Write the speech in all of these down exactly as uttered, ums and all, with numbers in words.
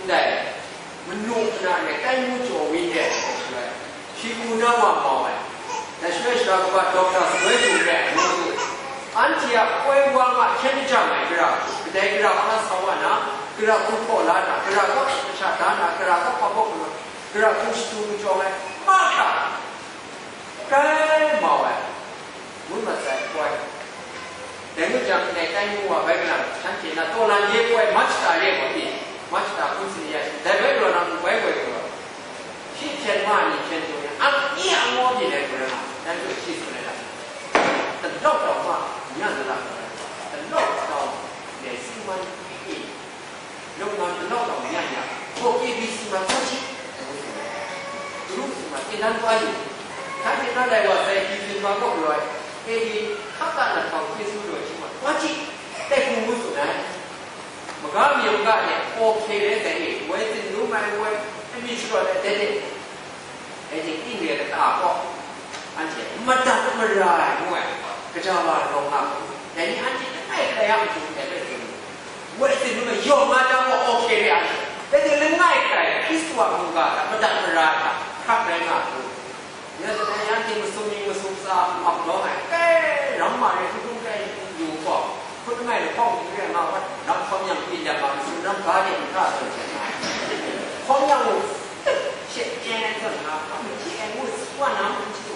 Dai, manu hkra re, tai mu jaw wi re, shi ku na wa mau ai. Dai shaloi sara kaba Doctor Shaloi Jung re, anhte a koi wa nga hkyen jang ai gara, kadai gara hpa sa wa na, gara hku hpaw la na, gara hka masha da na, gara hka hpa bawk na, gara hku shatu majawng ai, mahkra, kai mau ai. Ngut mat sai, koi. Dai ngut jang, ndai tai mu wa bai galang, shanhte na taw lan ye koi, Machta re gaw pyi, Machta hpung sin ya shi, dai bai rau na mu bai woi gaw, shi hpyen ma ni hpyen jaw yang, ang nye ang ngaw byin ai gaw rai nga, dan gaw shi tsun ai lam, talawk taw ma, nya talak, talawk taw, dai singman hpe, Yawng na, kanau kau nya nya, gaw kye byi si ma, gaw shi, ngu tsun ai. Gru si ma, kye dan kau yu. Shanhte na lai wa sai, byi si ma, gaw galaw ai. Kye byi, hkap ta na hkawng, kye su daw shi ma, gaw shi, tai hku ngu tsun ai. Maga mi maga e, ok rai sai e, woi tsin lu mai woi, ai mi sharawt ai, dai dai. Dai ting ting re kata gaw, anhte madat mara ai ngu ai, kaja wa rawng nga hku, dai ni anhte langai kai a matu ndai hpe tsun, woi tsin lu ai yawng nga jang gaw, ok re ai, dai ting langai kai Hkristu a mungga hta madat mara ai hta hkrak rai nga hku, ya, dai anhte masum ning masum tsa mak lawng ai, kai ram ma rai hkrum hkrum rai yu gaw, Hkut langai lahkawng hku re nga wat, lam hkawm yang pyi lam ma, masum lam ga de nta tawn hte nga ai. Hkawm yang mung, she chyen ai zawn nga, hkawm hte ai ngu, wa na mung chyu.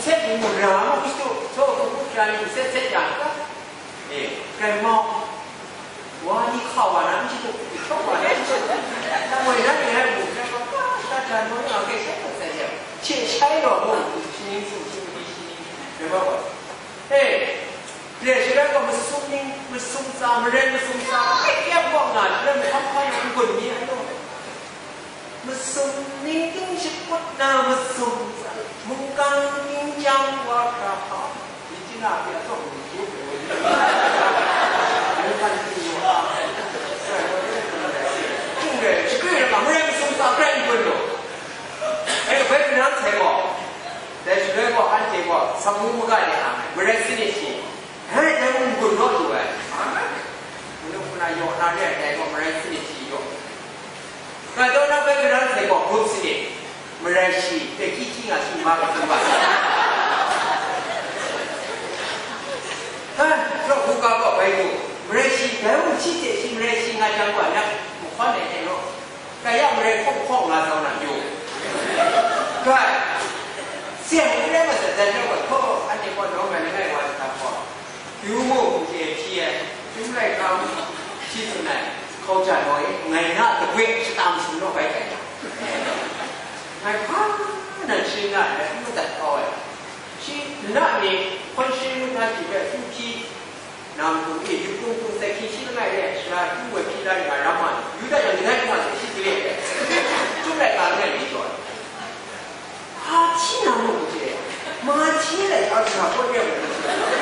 Set ni mung ra mung chyu, so hku hku hkra ni set set yang ga. E, kren mau. Wa ni hka wa na n shatup, n shatup wa na n shatup. Nang woi na ni rai mu, nang wa, wa, sha hta naw yang, ke shai hkawt sai yang, hte shai law, mu, shi ning tsun, shi ning, shi ning, rai wa wa. E, re shi rai gaw, masum ning, masum tsa, marai masum tsa, e, kyang wa nga, shi rai mahkam hpa yang n gun mi, ai law. Masum ning ting shakut na masum, mungkan ting jang wa hkra hpa, li china pya taw lu su pya woi, mungkan ting wa, ting rai, shakri rai ga, marai masum sa grai n gun lu. Ai, bai kanan sai gaw, dai shaloi gaw, anhte gaw, samu maga de ang ai, marai sanit shi, Dai, dai mung n gun naw lu ai. Manu hku na yaw na re ai, dai gaw marai sanit shi yaw. Ngai taw na bai karan sai gaw, grup sanit, marai shi, dai hkyi hkyi nga shi ma ga tsun ga. Ha, raw hku ga gaw bai du, marai shi, dai mung shi hte shi marai shi nga jang gaw, nang mahkawn ai hte law. Kaya marai hkawng hkawng nga sau na yu. Gai, seng n rai masat dan yawng gaw, hkaw, anhte kaw nawng ai langai wa ai hta gaw, yu mu, n chye hpyi ai, chyum laika, shi tsun ai, hkau ja naw e, ngai na a dagwe shata masum naw bai tai na. Ngai hpa nan shi nga ai, n madat kau ai. Shi na ni, hkawn shi ngut na shi hpe, hkyu hpyi, Nang hku e, yupkung hku sai hkying shi langai re ai, sara hkyu woi hpyi la yu ai ram ma, Yuda yang kadai hkung a sai shi gale ai, chyum laika langai mi jaw ai. Hpa hti na mu hku hte, ma hti lai a sara kaw re ai,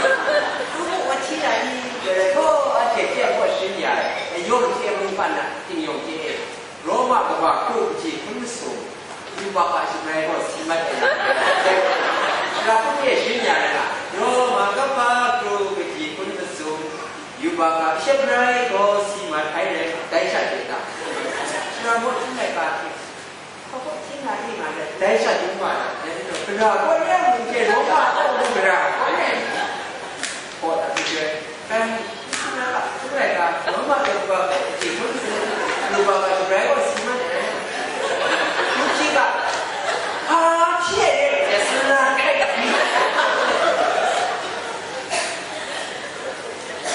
hpa mung wa hti na i? Dai rai gaw, anhte hpyen gaw sharin ya ai, yawng hte mungkan a, ting yawng hte e. Roma kaba hkru kaji hpun masum, yubak a shabrai gaw si mat ai, sara hpun e sharin ya ai ga, Roma kaba hkru kaji hpun masum, yubak a shabrai gaw si mat ai rai, dai sha hte ta? Sara maw hpun laika hte, hpa gaw hpyi nga ri nga ai, dai sha hte n wa na, dai majaw, gara gaw re ai mung hte, Roma gaw mung gara gaw re ai. Gaw dat hte, Kan, na ga, n rai ga, Roma de wa gaw, ji hpun su, lu wa ga, shabrai gaw si mat ai. Hpyi ga, hpa hpyi ai re, ya si na, kai ga.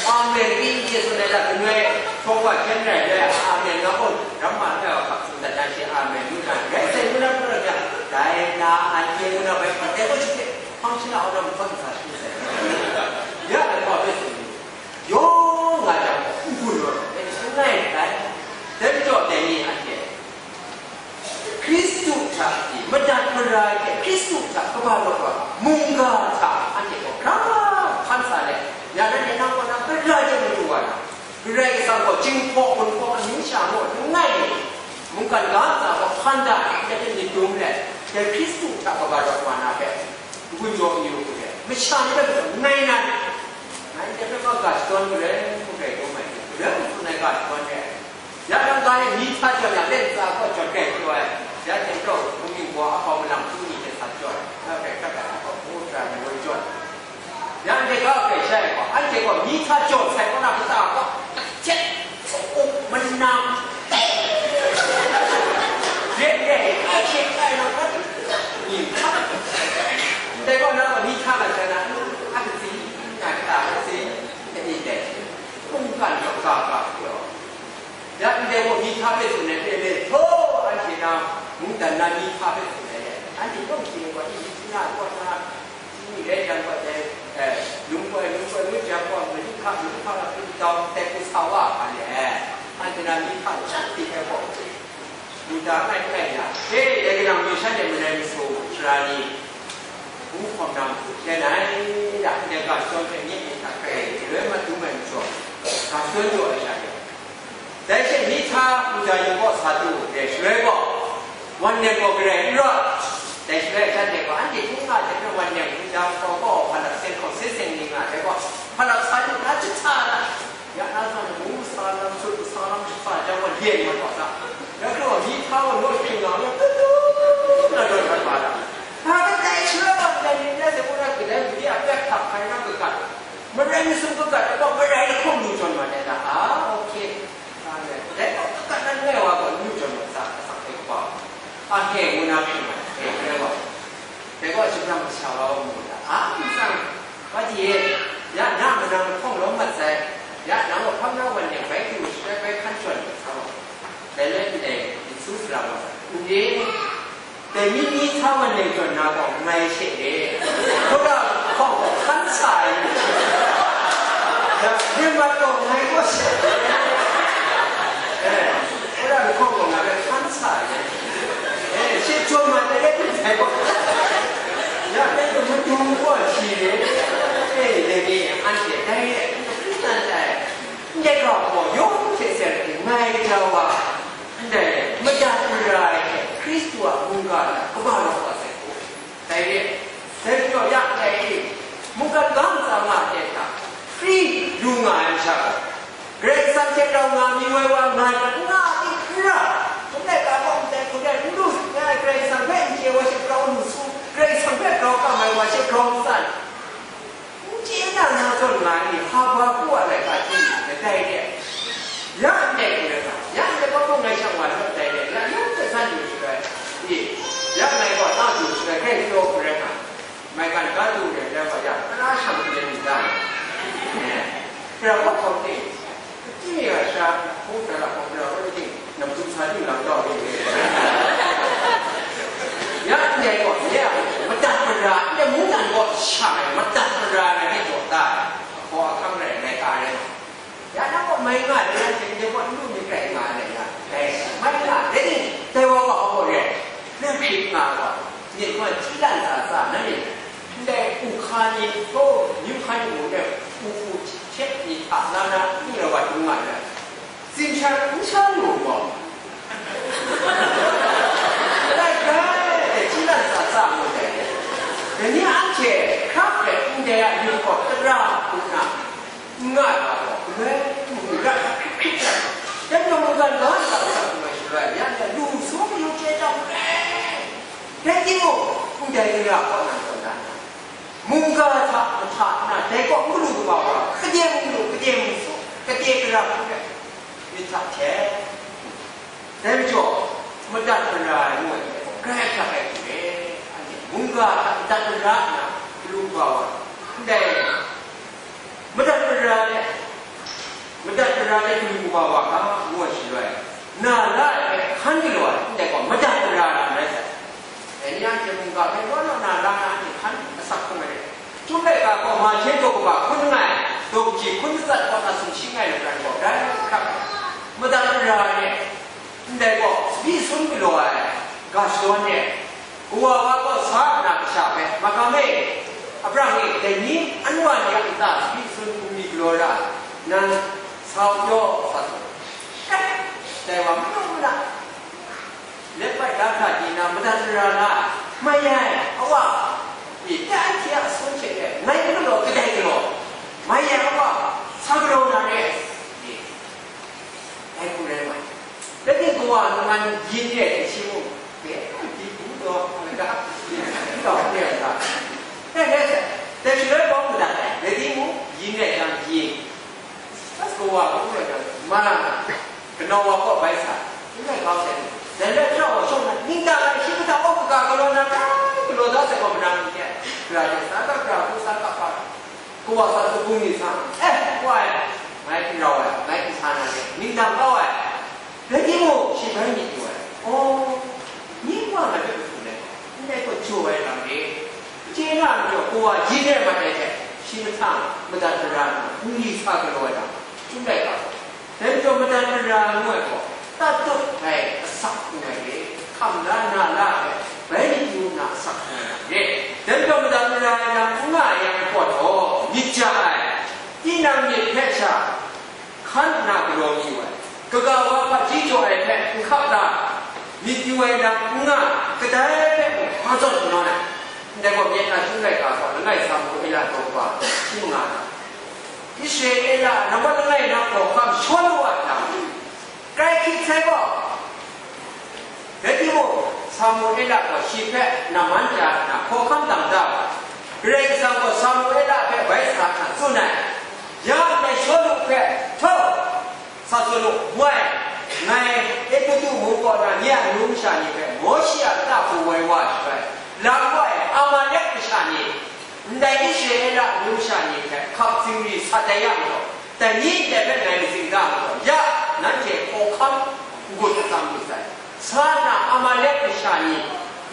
Amen, pyi n chye tsun ai lam, n rai, hpawng wa hkyen rai, rai, amen, nga gaw, ram ma n rai wa, hkap tsun dat na shi, amen, ngu na, rai sai, ngu na, ngu na, dai na, anhte ngu na, bai hpa, dai gaw shi hte, hpang shi na, aw na, mu hpa, n sa shi sai. Ya, ai hpa hpe tsun. Yawng nga jang gaw, n gun rawt, dai ni n rai n rai. Dai majaw, dai ni anhte Hkristu hta pyi, madat mara ai hte Hkristu hta kaba rawt wa, mungga hta anhte gaw hkra hkan sa let, ya nanhte nang kaw na gara de madu wa na, Karai Kasang gaw jinghpaw gunhpaw amyu sha naw langai mi, mungkan ga ntsa gaw hkan da ai, ndai hte myit dum let, dai Hkristu hta kaba rawt wa na hpe, N-gun jaw n yu hku hte, masha ni hpe gaw ngai nan, ngai ndai hpe ga shadawn garen hku rai taw mai, garen hku tsun ai ga shadawn Hpa jawn yang, len tsa gaw jawn grai pru ai, ya hte rau hpung ning baw a hkau malang hpung ni hte sa jawn, ya grai hkrat ai a hkau hpung hkra ni woi jawn. Ya ndai ga grai shai ai gaw, anhte gaw myi hta jawn sai kaw na kata gaw, ahkyet, up, manang, yen rai, ahkyet ai rawt, ni hta, ndai gaw na gaw myi hta mat sai na, a katsi, na kata a katsi, ani dai, mungkan gaw ga ga pru ai. Ya ndai gaw myi hta hpe tsun ai, le le htaw anhte na mungdan na myi hta hpe tsun ai, anhte yawng hkying gaw, i, i na, kaw na, i, rai yang gaw dai, eh, lung koi, lung koi, lung jang gaw, mari hka, mari hka, hku dau, dai hku sa wa hkra le, anhte na myi hta chyat di ai gaw, lu da ai, ai ya, e, dai kalang mi shan de marai masum sara ni, ngu hkawm na masu hkyen ai, ya, ndai ga shadawn hpe nye myit hta hkrai, galoi mat dum ai majaw, ga shadawn jaw ai sha de, dai she myi hta nta yu gaw sa du, dai shaloi gaw, wan nem gaw garai n rawt. Dai shaloi shanhte gaw, anhte hkungga hte maren wan nem nta gaw gaw hpalat seng hkawm se seng ni nga ai gaw, hpalat sa du na jahta na, ya na sa na, ngu sa lam, sut sa lam, sa jang gaw, yen mat wa sa. Ya gaw myi hta gaw naw shing nga, ya tu tu na rawt mat wa da. Hpa kadai shaloi gaw, ndai ni na se, ngu na, kadai mali a pyak hta hkai na kagat. Marai masum kagat ai gaw, marai lahkawng lu jawn mat ai ta? A, okay. Amen. Dai gaw kagat na langai wa gaw, lu jawn mat sa, asak hpe kaba. A, he, ngu na hpyi mat, he, ngu na gaw. Dai gaw, shingkang masha wa gaw mu na, a, nsang, wa ji e, ya, na manang lahkawng lawm mat sai, ya, nang gaw hpang na wan yang bai hkring sharai bai hkan jawn mat sa gaw. Dai rai ndai, myit su sara wa, n re, dai mi myi hta wan nem jawn na gaw ngai she e, hkawra hkawng gaw hkan sa ai, ya, yin mat gaw ngai kaw she e, eh, hkawra hkawng gaw ngai hpe hkan sa ai, eh, she jawn mat ai rai hpe ngai kaw, ya, dai gaw madu gaw shi e, eh, dai ni anhte dai rai n hpyi nan dai. Ndai ga gaw yawng hte seng ngai gaja wa, ndai madat mara ai hte Hkristu a mungga hta kaba rawt wa sai hku, dai re ai. Dai majaw ya ndai e, mungkan ga ntsa nga ai hte hta hkri lu nga ai masha gaw, Karai Kasang hte rau nga mi woi wa nga ai n nga ai n ra, hkum laika gaw ndai hku rai n lu, nga ai Karai Kasang hpe n chye wa she grau lu su, Karai Kasang hpe grau kam ai wa she grau n san. N chye na, na zawn nga ai ni, hpa hpa hku wa laika hte ni, kadai re ai. Ya ndai hku rai nga, ya ndai gaw mung ngai shang wa law dai re ai, ya yawng hte san yu sharai, i, ya ngai gaw ta du sharai, hkrai pyaw hku rai nga, maigan ga du re ai, ya gaw ya, tara shang hte ni da ai. Hkra gaw hkawm ting, Chye a sha, hkawng hkra la hkawng hkra rawt ting, namtu sa ting lam tau ring re. Ya ndai gaw, ya, madat mara, ya mungdan gaw sha ai, madat mara ai hte jaw da ai, ahkaw ahkang rai, rai ka rai. Ya na gaw mai nga ai, ya hte ndai gaw n lu myit rai nga ai, ya, dai, mai nga ai, dai ni, dai wa gaw a gaw re, na hkrit nga ai gaw, myit gaw hti lan sa sa, na myit, ndai u hka ni, hpaw, myu hka ni mung, ndai u hku hte myit hta la na, n lu rai wa dung nga ai. Tsin sha n sha lu gaw, rai rai, hti lan sa sa ngu ai. Dai ni anhte hkra hpe ndai a yu gaw tara hku na n nga ai wa gaw, galoi mung ra hkrit hkrit ai. Dai majaw mungkan ga nta sa hku na shaloi, ya ndai lu sung yu chye chyam rai. Rai timung, ndai tara kaw na tawn da na, mungga hta mahta na dai kaw n galu kaba wa, kade mung lu, kade mung su, kade gara hku rai, myit hta hte, dai majaw, madat mara ai ngu ai, grai hkrak ai hku re, anhte mungga hta madat mara nna galu kaba wa, ndai madat mara ai, madat mara ai galu kaba wa ga, ngu ai shaloi, na la ai hpe hkan galaw ai, ndai gaw madat mara na rai sai. Dai ni anhte mungga hpe naw naw na la na anhte hkan asak hkrum ai re. Chyum laika gaw Mahte daw kaba hkun langai, daw kaji hkun matsat kaw na sumshi ngai lu pran gaw, grai hkrak ai. Madat mara ai re, ndai gaw tsabyi sun galaw ai ga shadawn re, kawa wa gaw sa nna kasha hpe, Magam e, Abraham e, dai ni anwa ni a nta tsabyi sun hkungmi galaw ra, nang sa u yaw, sa su. Dai wa manu mada, Lep bai da hkra di na madat mara la, mai ai, a wa, i, dai anhte a asun hte e, ngai n galaw, kadai galaw, mai ai, a wa, sa galaw na re, i, dai hku rai mai. Dai ting Wa nman yin re hte shi mung, dai hpe di bu taw, n ga, n ga, n ga, n ga. He, he, he, dai shaloi bawng madat ai, dai timung, yin re jang yin. Ras kawa hkrum rai jang, ma, kanau wa kaw bai sa, n rai kau sai. Dai rai hkra wa shawng na, ningdang ai shi kata awk kaga galaw na, galaw da sai gaw manang ni hte, gara hte sa ga, gara hku sa ga hpa, kawa sa su bung ni sa, eh, wa ai, ngai hkin rau ai, ngai hkin sa na re, ningdang kau ai. Rai timung, shi bai myit yu ai. Aw, ning wa ngai hpe kahtum ai, ndai gaw jaw ai lam re. Chye na majaw, kawa yin rai mat ai hte, shi mahtang madat mara nna, bungli sa galaw ai lam, chyum laika gaw. Dai majaw, madat mara ngu ai gaw, tatut ai asak hkrung ai re, hkam la na la ai, bai myit yu nna asak hkrung ai lam re. Dai majaw, madat mara ai lam n nga ai yang gaw, myit ja ai, tinang myit hpe sha, hkan nna galaw mayu ai, kaga wa hpaji jaw ai hpe n hkap la, myit yu ai lam n nga, kadai hpe mung hpa zawn n nawn ai. Ndai gaw, myit na chyum laika gaw, langai Samuela daw kaba shi manga na, Israela nambat langai na hkawhkam Shawlu a lam, grai hkyit sai gaw, Rai timung, Samuela gaw shi hpe namman ya nna hkawhkam dam da ai. Karai Kasang gaw Samuela hpe bai sa hkra tsun ai. Ya ndai Shawlu hpe, "Htau, sa tsun u, ngu ai, ngai Egutu mung kaw na nye a amyu masha ni hpe Mawshe a lata hku woi wa ai shaloi, lam wa ai Amalek masha ni, ndai Israela amyu masha ni hte hkap zingri sat ai yang gaw, dai ni ndai hpe ngai matsing da ai majaw, ya, nanhte hkawhkam n-gun atsam lu sai," sa nna, Amalek masha ni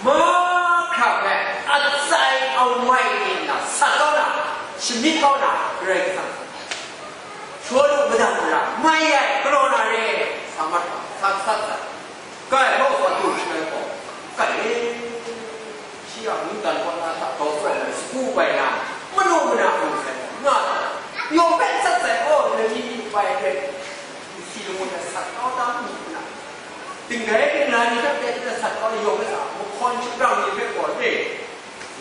mahkra hpe atsai awai ni nna sat kau na, shamyit kau na, Karai Kasang, Shawlu madat mara mai ai, galaw na re, sa mat, sa, sa, sa. Kai hpaw sa tu shaloi gaw, kai e, shi a mungdan kaw na hta grau tsawm ai sagu bai na, manu mana hkrum sai nga, yawng hpe sat sai, aw, lani bai hpe, nsi lamu hta sat kau tam manu mana, dingdai dingla ni hpe sat kau, yawng hpe sa, mahkawn shabrang ni hpe gaw re,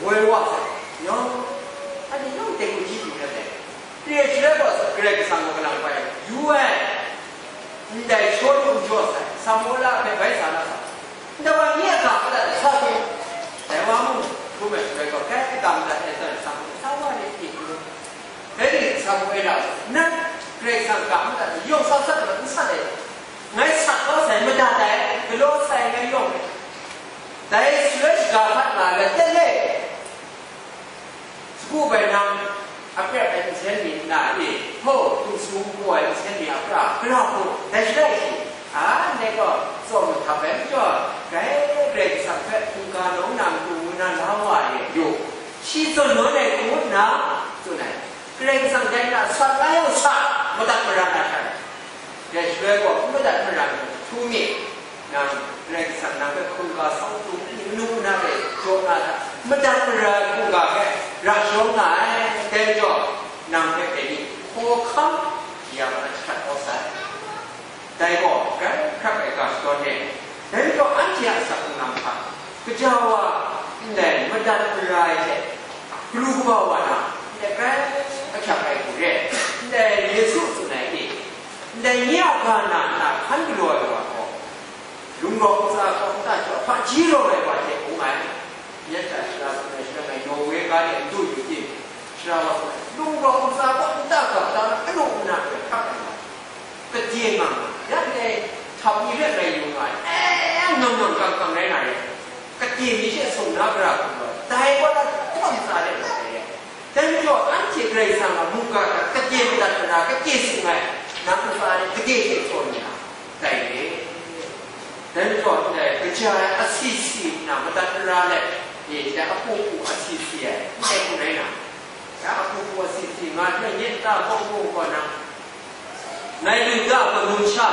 woi wa sai, yawng, anhte yawng dai hku hti lu na dai. Re shaloi gaw, Karai Kasang gaw kalang bai yu ai. Ndai Shawlu n jaw sai, Samuela hpe bai sa na sa, ndai wa nye a ga madat ai sa su. Dai wa mung, hkrum ai shaloi gaw, grai ga madat ai zawn, Samuela sa wa re hte hkrum. Dai ni Samuela, nang Karai Kasang ga madat ai, yawng sa sat ai, n sat ai. Ngai sat kau sai, madat ai, galaw sai, ngai yawng ai. Dai shaloi shaga hkat nga ai, tele. Sagu bai nang, a prep ai nsen mi nna e, hpaw, hkum sung hpaw ai nsen mi a pra, pra hku, dai shaloi shi, a, ndai gaw, tsawm mahtap ai majaw, grai Karai Kasang hpe hkungga nawng na matu ngu na la wa e, yu, shi zawn nawn ai hku nna, tsun ai. Karai Kasang dai na sat la yawng sa, madat mara na sha ai. Dai shaloi gaw, n madat mara ai htu mi, nang, Karai Kasang nang hpe hkungga sau tu, manu na hpe jaw na hta, madat mara ai hkungga hpe ra shawng nga ai, dai majaw, nang hpe dai ni hkawhkam ya ma na jahkrat kau sai. Dai gaw, grai hkrak ai ga shadawn e. Dai majaw, anhte a asak hkrung lam hta, gaja wa, ndai madat mara ai hte, galu kaba wa na, ndai grai ahkyak ai hku re, ndai Yesu tsun ai ni, ndai nye a ga na nna hkan galaw ai wa gaw, lung rawk ntsa kaw nta jaw hpaji rawng ai wa hte hpung ai, nye hta shara tsun ai, shara ngai Norway ga de n du yu tim, shara wa tsun ai, lung rawk ntsa kaw nta ga da na anu nna hpe hkrak ai wa, gade nga nga, ya ndai htap ni hpe ngai yu nga ai, e, ngang ngang kang kang rai na re, gade ni she sung na gara hkum gaw, dai wa na hkawm tsa de na re. Dai majaw, anhte Karai Kasang a mungga hta gade madat mara, gade sung ai, nang ntsa de gade she hkawm na, dai re. Dai majaw, ndai kaja ai asi si nna madat mara let, e, ndai apu hku asi si ai, ndai hku rai na, ya apu hku asi si nga, ndai nye nta bawng bawng gaw nang, ngai lu da, hpa num sha,